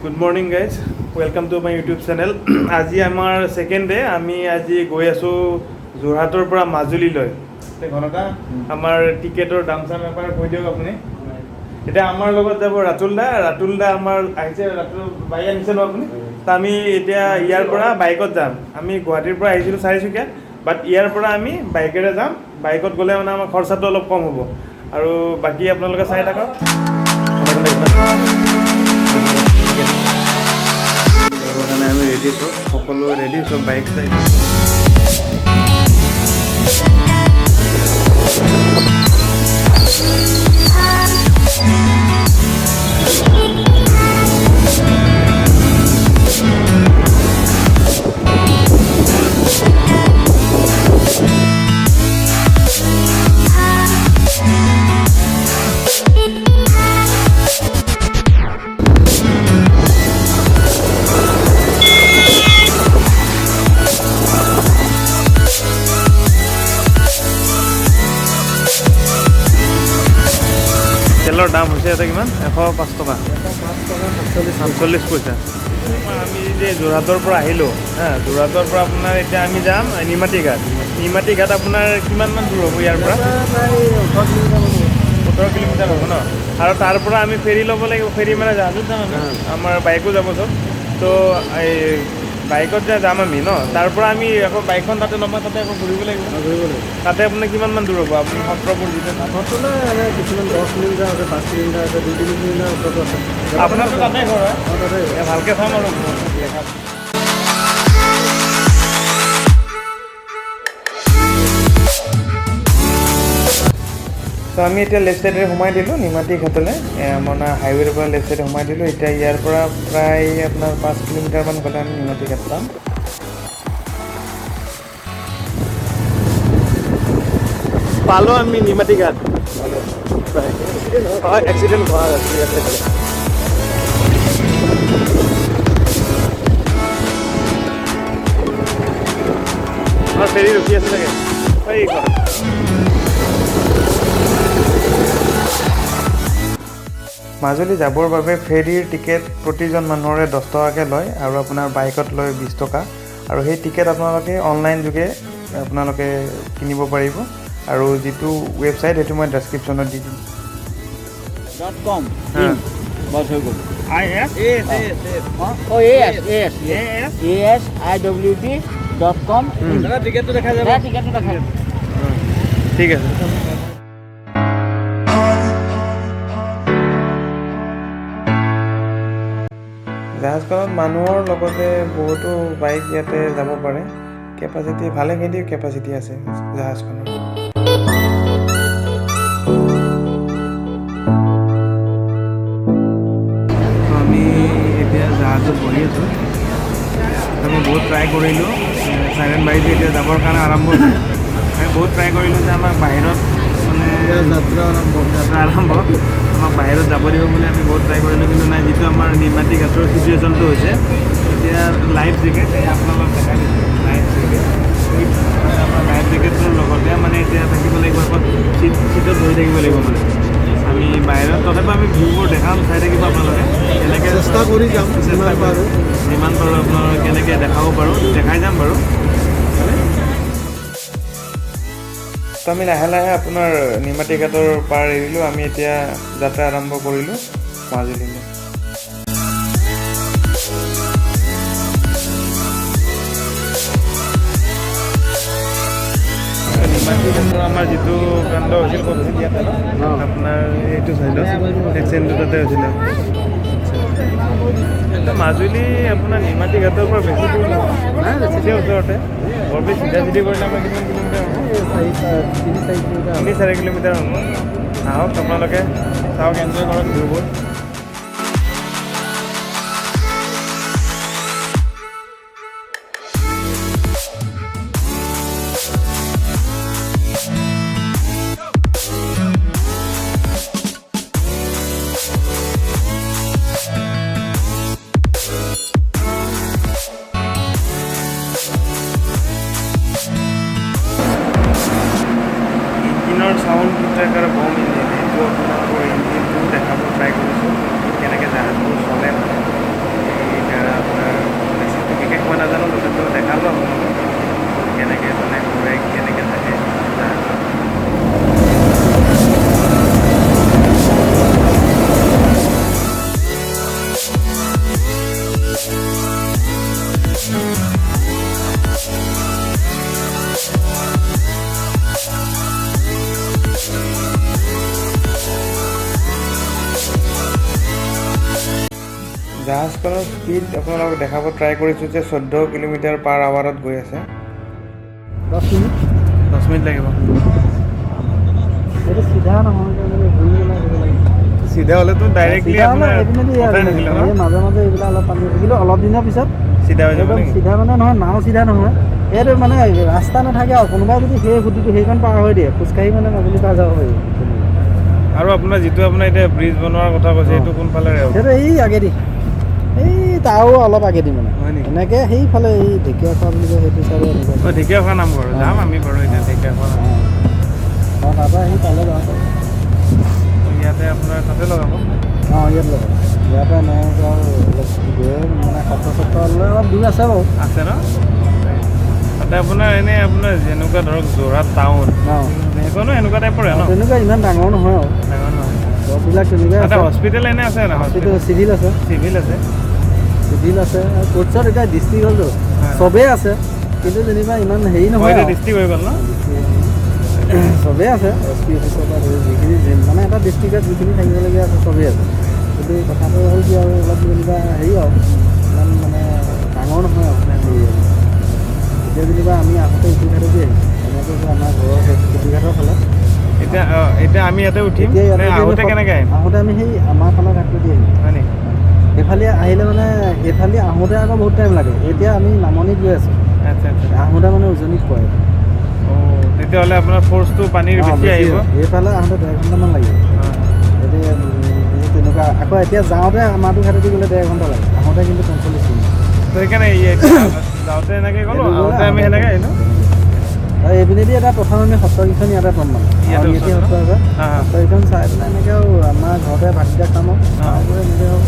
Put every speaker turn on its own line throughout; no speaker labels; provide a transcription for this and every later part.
Good morning guys, welcome to my YouTube channel. আজি আমাৰ second day. আমি আজি গৈ আছোঁ যোৰহাটৰ পৰা মাজুলীলৈ। ঘনদা, আমাৰ টিকেটৰ দাম চাম এবাৰ কৈ দিয়ক আপুনি। এতিয়া আমাৰ লগত যাব ৰাতুল দা। ৰাতুল দা আমাৰ আহিছে, ৰাতুল বাইক আনিছে ন আপুনি? ত আমি এতিয়া ইয়াৰ পৰা বাইকত যাম। আমি গুৱাহাটীৰ পৰা আহিছিলোঁ চাৰিচুকীয়াত, বাট ইয়াৰ পৰা আমি বাইকেৰে যাম। বাইকত গ'লে মানে আমাৰ খৰচাটো অলপ কম হ'ব। আৰু বাকী আপোনালোকে চাই থাকক। যাবৰ কাৰণে আমি ৰেডি, চব সকলো ৰেডি, চব বাইক চাইক। তেলৰ দাম হৈছে ইয়াতে কিমান? 105 টকা 47 পইচা। আমি যে যোৰহাটৰ পৰা আহিলোঁ, হা, যোৰহাটৰ পৰা আপোনাৰ এতিয়া আমি যাম নিমাতী ঘাট। নিমাতী ঘাট আপোনাৰ কিমানমান দূৰ হ'ব ইয়াৰ পৰা? 18 কিলোমিটাৰ হ'ব ন? আৰু তাৰ পৰা আমি ফেৰী ল'ব লাগিব। ফেৰী মানে জাহাজত যাম আমি, আমাৰ বাইকো যাব চব। তো এই বাইকত যে যাম আমি ন, তাৰ পৰা আমি আকৌ বাইকখন তাতে নমাই তাতে আকৌ ঘূৰিব লাগিব। তাতে আপোনাৰ কিমানমান দূৰ হ'ব? আপুনি সত্ৰবোৰ যিটো
কিছুমান 10 কিলোমিটাৰ আছে, 5 কিলোমিটাৰ আছে, 2-3 কিলোমিটাৰ ওচৰতো আছে।
আপোনাৰতো তাতে ঘৰ হয়?
অঁ, তাতে।
ভালকৈ চাম আৰু দেখাম। তো আমি এতিয়া লেফ্ট ছাইডেৰে সোমাই দিলোঁ নিমাতী ঘাটলৈ। মানে হাইৱেৰ পৰা লেফ্ট ছাইডে সোমাই দিলোঁ। এতিয়া ইয়াৰ পৰা প্ৰায় আপোনাৰ 5 কিলোমিটাৰমান গ'লে আমি নিমাতী ঘাট পাম। পালোঁ আমি নিমাতী ঘাট প্ৰায়। হয়, এক্সিডেণ্ট হোৱা আছিল ইয়াতে। আমাৰ ফেৰী ৰখি আছে চাগে এইখন। মাজুলী যাবৰ বাবে ফেৰীৰ টিকেট প্ৰতিজন মানুহৰে 10 টকাকৈ লয় আৰু আপোনাৰ বাইকত লয় 20 টকা। আৰু সেই টিকেট আপোনালোকে অনলাইন যোগে আপোনালোকে কিনিব পাৰিব আৰু যিটো ৱেবছাইট সেইটো মই ডেছক্ৰিপশ্যনত দি দিম।
Dot com.
হা।
বছ, হৈ গ'ল।
I S
O, A S, A S.
A S.
ASIWT.com.
টিকেটটো দেখা যাব।
টিকেটটো দেখা যাব।
ঠিক আছে। জাহাজখনত মানুহৰ লগতে বহুতো বাইক ইয়াতে যাব পাৰে। কেপাচিটি ভালেখিনি কেপাচিটি আছে জাহাজখনৰ। তো আমি এতিয়া জাহাজত বহি আছোঁ। আমি বহুত ট্ৰাই কৰিলোঁ, চাইৰেন বাজিছে, এতিয়া যাবৰ কাৰণে আৰম্ভ হৈছে। আমি বহুত ট্ৰাই কৰিলোঁ যে আমাক বাহিৰত মানে
যাত্ৰা আৰম্ভ।
যাত্ৰা আৰম্ভ, আমাক বাহিৰত যাব দিব বুলি আমি বহুত ট্ৰাই কৰিলোঁ, কিন্তু নাই। যিটো আমাৰ নিমাতী ঘাটৰ চিটুৱেশ্যনটো হৈছে এতিয়া, লাইফ জেকেট এই আপোনালোক দেখাই দিছোঁ, লাইফ জেকেট উইথ আপোনাৰ লাইফ জেকেটটোৰ লগতে মানে এতিয়া থাকিব লাগিব, আকৌ চিটত বহি থাকিব লাগিব। মানে আমি বাহিৰত তথাপিও আমি ভিউবোৰ দেখাম, চাই থাকিব আপোনালোকে কেনেকৈ
চেষ্টা কৰি যাম।
চেষ্টা
যিমান
কৰিম।
পাৰোঁ।
যিমান পাৰোঁ আপোনালোকে কেনেকৈ দেখাব পাৰোঁ দেখাই যাম বাৰু। তো আমি লাহে লাহে আপোনাৰ নিমাতী ঘাটৰ পাৰ এৰিলোঁ। আমি এতিয়া যাত্ৰা আৰম্ভ কৰিলোঁ মাজুলীলৈ। নিমাতী ঘাটৰ আমাৰ যিটো কাণ্ড হৈছিল, ক'ত হৈছিল? ইয়াতে ন আপোনাৰ এইটো চাইডত এক্সিডেণ্টটো তাতে হৈছিলে। এতিয়া মাজুলী আপোনাৰ নিমাতী ঘাটৰ পৰা বেছি দূৰ নহয়, বেছি ওচৰতে। বৰ বেছি চিধা চিধি কৰিলে আমাৰ কিমান কিলোমিটাৰ হ'ব?
3-4 কিলোমিটাৰ।
3-4 কিলোমিটাৰ হ'ব। আহক আপোনালোকে, চাওক, এনজয় কৰক ভিউবোৰ। ইঞ্জিনৰ চাউণ্ড কিন্তু একেবাৰে বম ইঞ্জিন। এইটো আপোনালোকৰ ইঞ্জিনটো দেখাব ট্ৰাই কৰিছোঁ। জাহাজখনৰ স্পীড আপোনালোকক দেখাব ট্ৰাই কৰিছোঁ যে 14 কিলোমিটাৰ পাৰ আৱাৰত গৈ আছে।
10 মিনিট।
10 মিনিট লাগিব।
এইটো চিধা নহয় কাৰণে ঘূৰি পেলাই আহিব লাগে।
চিধা হ'লেতো ডাইৰেক্টলি
চিধা হ'লে
আপোনাৰ
এইপিনেদি
কথাই নাছিলে ন?
এই মাজে মাজে এইবিলাক অলপ পানী আছে, কিন্তু অলপ দিনৰ পিছত
চিধা হৈ যাব
একদম
নেকি?
চিধা মানে নহয়, নাও চিধা নহয়, এইটো মানে ৰাস্তা নাথাকে আৰু কোনোবাই যদি সেই সুতিটো সেইখন পাৰ হৈ দিয়ে, খোজকাঢ়ি মানে মাজুলী পাৰ যাব পাৰিব।
আৰু আপোনাৰ যিটো আপোনাৰ এতিয়া ব্ৰিজ বনোৱাৰ কথা কৈছে, সেইটো কোনফালেৰে হ'ব?
সেইটো এই আগেদি, এই তাৰো অলপ আগেদি মানে।
হয় নেকি?
এনেকে সেইফালে এই ঢেকীয়াখোৱা বুলি কয়, সেইটো চাইডে এনেকুৱা।
অঁ, ঢেকীয়াখোৱা নামঘৰ যাম আমি বাৰু এতিয়া, ঢেকীয়াখোৱা নামঘৰ।
অঁ, তাৰপৰা আহি তালৈ যাব পাৰি।
ইয়াতে আপোনাৰ তাতে লগাব?
অঁ, ইয়াত লগাব। ইয়াৰ পৰা এনেকৈ আৰু অলপ গৈ মানে সত্ৰ চত্ৰলৈ অলপ দূৰ আছে বাৰু।
আছে ন তাতে? আপোনাৰ এনেই আপোনাৰ যেনেকুৱা ধৰক যোৰহাট টাউন, সেইখনো সেনেকুৱা টাইপৰে ন?
তেনেকুৱা ইমান ডাঙৰ নহয় আৰু।
ডাঙৰ নহয়।
চববিলাক তেনেকুৱাই
তাতে
আছে।
হস্পিটেল এনে আছে না?
হস্পিটেল, চিভিল আছে।
চিভিল আছে।
চিভিল আছে আৰু কোৰ্টছত এতিয়া ডিষ্ট্ৰিক্ট হ'লতো, চবেই আছে, কিন্তু যেনিবা ইমান হেৰি নহয়
এতিয়া
আৰু।
ডিষ্ট্ৰিক্ট হৈ গ'ল ন?
চবেই আছে, এছ পি অফিচৰ পৰা ধৰি যিখিনি মানে এটা ডিষ্ট্ৰিক্টত যিখিনি থাকিবলগীয়া আছে চবেই আছে। কিন্তু কথাটো হ'ল কি আৰু অলপ যেনিবা হেৰি আৰু ইমান মানে ডাঙৰ নহয় আৰু এৰিয়াটো। এতিয়া যেনিবা আমি আহোঁতে ইটো ঘাটেদি আহিছোঁ, এনেকৈ আমাৰ ঘৰৰ সেই সিটো ঘাটৰ ফালে।
এতিয়া আমি ইয়াতে উঠিম?
এতিয়া ইয়াতে
নে
আমি
আহোঁতে কেনেকৈ আহিম?
আহোঁতে আমি সেই আমাৰ ফালৰ ঘাটটোদি আহিম।
হয় নেকি?
সেইফালে আহিলে মানে এইফালে আহোঁতে আকৌ বহুত টাইম লাগে। এতিয়া আমি নামনিত গৈ আছোঁ।
আচ্ছা আচ্ছা
আহোঁতে মানে উজনিত পৰে।
অঁ, তেতিয়াহ'লে আপোনাৰ ফ'ৰ্চটো পানীৰ বেছি আহিব।
এইফালে আহোঁতে 1.5 ঘণ্টামান লাগিব। এতিয়া তেনেকুৱা আকৌ এতিয়া যাওঁতে আমাৰটো ঘাটেদি গ'লে 1.5 ঘণ্টা লাগে, আহোঁতে কিন্তু 45 মিনিট।
তো সেইকাৰণে এতিয়া যাওঁতে এনেকৈ গ'লো,
এইটো গ'লে
আহোঁতে আমি সেনেকৈ আহিলোঁ।
আৰু এইপিনেদি এটা প্ৰথম আমি সত্ৰকেইখন ইয়াতে পাম মানে।
ইয়াতে
আউনীআটী
ওচৰতে
সত্ৰ আছে।
হা, হা।
সত্ৰকেইখন চাই পেলাই এনেকৈ আৰু আমাৰ ঘৰতে ভাতকেইটা খাম আৰু খাই বৈ এনেকৈ আৰু।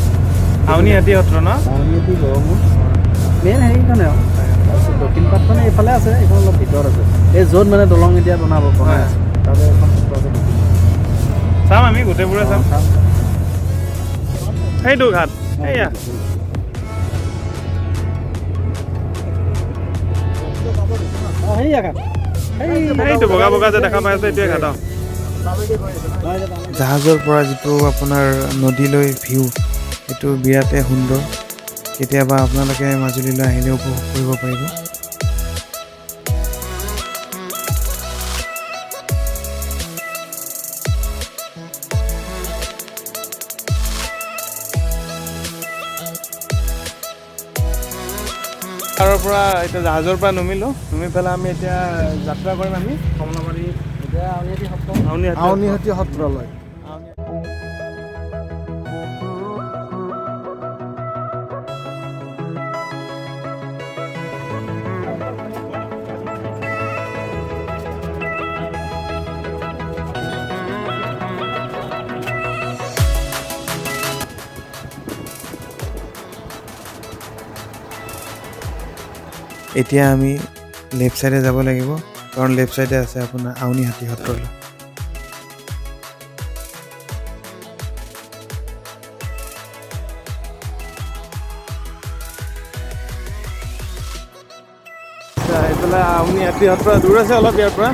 আউনীআটী সত্ৰ ন?
আউনীআটী, গড়মূৰ মেইন হেৰিখনে আৰু। তাৰপিছত দক্ষিণ পাটখনে এইফালে আছে, এইখন অলপ ভিতৰত আছে, এই য'ত মানে দলং এতিয়া বনাই আছে, তাতে এখন সত্ৰ আছে দক্ষিণ।
চাম, আমি গোটেইবোৰে চাম।
চাম।
সেইটো ঘাট এইয়া।
অঁ, সেইয়া ঘাট।
সেইটো বগা বগা যে দেখা পাই আছে, এইটোৱে ঘাট। অঁ, জাহাজৰ পৰা যিটো আপোনাৰ নদীলৈ ভিউ, সেইটো বিৰাটেই সুন্দৰ। কেতিয়াবা আপোনালোকে মাজুলীলৈ আহিলে উপভোগ কৰিব পাৰিব। পাৰৰ পৰা এতিয়া জাহাজৰ পৰা নমিলোঁ, নমি পেলাই আমি এতিয়া যাত্ৰা কৰিম আমি কমলাবাৰী।
এতিয়া আউনীআটী সত্ৰ।
আউনীআটী।
আউনীআটী সত্ৰলৈ।
এতিয়া আমি লেফ্ট ছাইডে যাব লাগিব, কাৰণ লেফ্ট ছাইডে আছে আপোনাৰ আউনীআটী সত্ৰলৈ। এইফালে আউনীআটী সত্ৰ দূৰ আছে অলপ ইয়াৰ পৰা।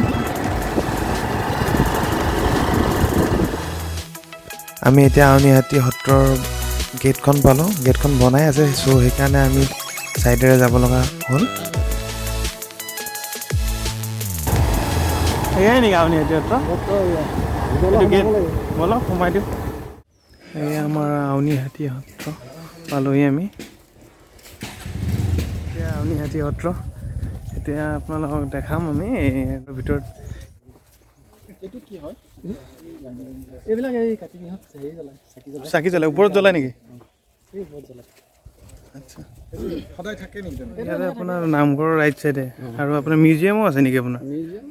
আমি এতিয়া আউনীআটী সত্ৰৰ গেটখন পালোঁ। গেটখন বনাই আছে, চ' সেইকাৰণে আমি ছাইডেৰে যাব লগা হ'ল। এয়াই নেকি আউনীআটী সত্ৰ? এইটো গেট। ব'লক, সোমাই দিওঁ। এয়া আমাৰ আউনীআটী সত্ৰ পালোহি আমি। এতিয়া আউনীআটী সত্ৰ এতিয়া আপোনালোকক দেখাম আমি এই ভিতৰত।
এইটো কি হয়? এইবিলাক এই কাতি বিহুত হেৰি জ্বলায়, চাকি জ্বলায়।
চাকি জ্বলাই, ওপৰত জ্বলাই নেকি?
এই ওপৰত জ্বলায়।
আচ্ছা।
সদায় থাকে নেকি তেনেকে?
ইয়াতে আপোনাৰ নামঘৰৰ ৰাইট চাইডে আৰু আপোনাৰ মিউজিয়ামো আছে নেকি আপোনাৰ?
মিউজিয়াম।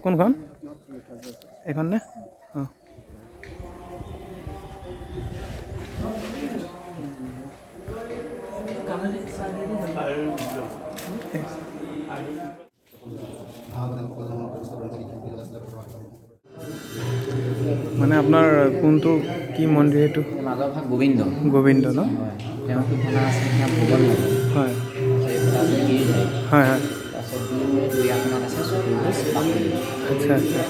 কোনখন? এইখন নে? অঁ। মানে আপোনাৰ কোনটো কি মন্দিৰ এইটো?
মাজৰ ভাগ গোবিন্দ।
গোবিন্দ ন?
হয়, তেওঁ সিফালে আছে সেয়া ভুৱন।
হয়।
এইফালে আছে গিৰিধাৰী।
হয় হয়।
তাৰপিছত দুই মূৰে দুই আসনত আছে চতুৰ্ভুজ বাসুদেৱ।
আচ্ছা আচ্ছা।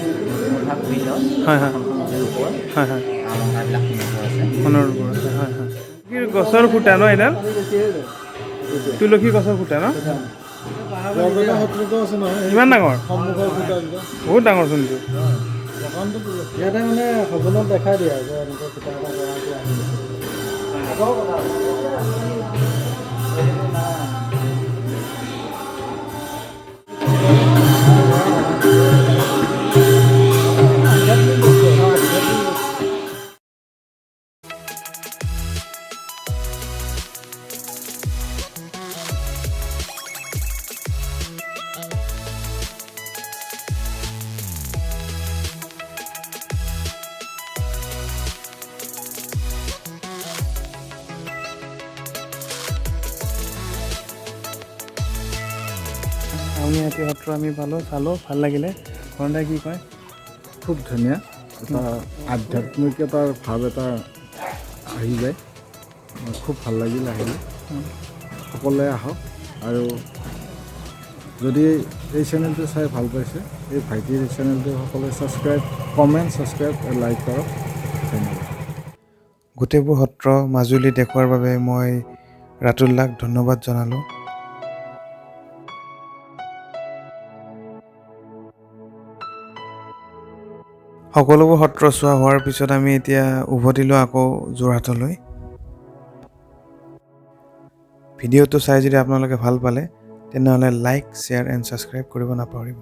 মূল ভাগ গোবিন্দ।
হয় হয়।
আসনখন ৰূপৰ।
হয় হয়।
অলংকাৰবিলাক সোণৰ আছে।
সোণৰ ওপৰত আছে, হয় হয়। কি গছৰ খুঁটা ন এডাল? তুলসী গছৰ খুঁটা ন?
বৰপেটা সত্ৰতো আছে নহয়?
ইমান ডাঙৰ?
সন্মুখৰ খুঁটাকেইটা।
বহুত ডাঙৰ চোন এইটো।
দোকানটো।
ইয়াতে মানে সপোনত দেখা দিয়ে যে এনেকৈ খুঁটা এটা বনাই আনিছে। আগৰ কথা।
আউনীআটী সত্ৰ আমি পালোঁ, চালোঁ, ভাল লাগিলে। ঘৰতে কি কয়?
খুব ধুনীয়া, এটা আধ্যাত্মিকতাৰ ভাৱ এটা আহি যায়। খুব ভাল লাগিল আহিলে। সকলোৱে আহক আৰু যদি এই চেনেলটো চাই ভাল পাইছে, এই ভাইটিৰ চেনেলটো সকলোৱে ছাবস্ক্ৰাইব, কমেণ্ট, ছাবস্ক্ৰাইব, লাইক কৰক। ধন্যবাদ।
গোটেইবোৰ সত্ৰ মাজুলী দেখুওৱাৰ বাবে মই ৰাতুল দাক ধন্যবাদ জনালোঁ। সকলোবোৰ সত্ৰ চোৱা হোৱাৰ পিছত আমি এতিয়া উভতিলোঁ আকৌ যোৰহাটলৈ। ভিডিঅ'টো চাই যদি আপোনালোকে ভাল পালে, তেনেহ'লে লাইক, শ্বেয়াৰ এণ্ড ছাবস্ক্ৰাইব কৰিব নাপাহৰিব।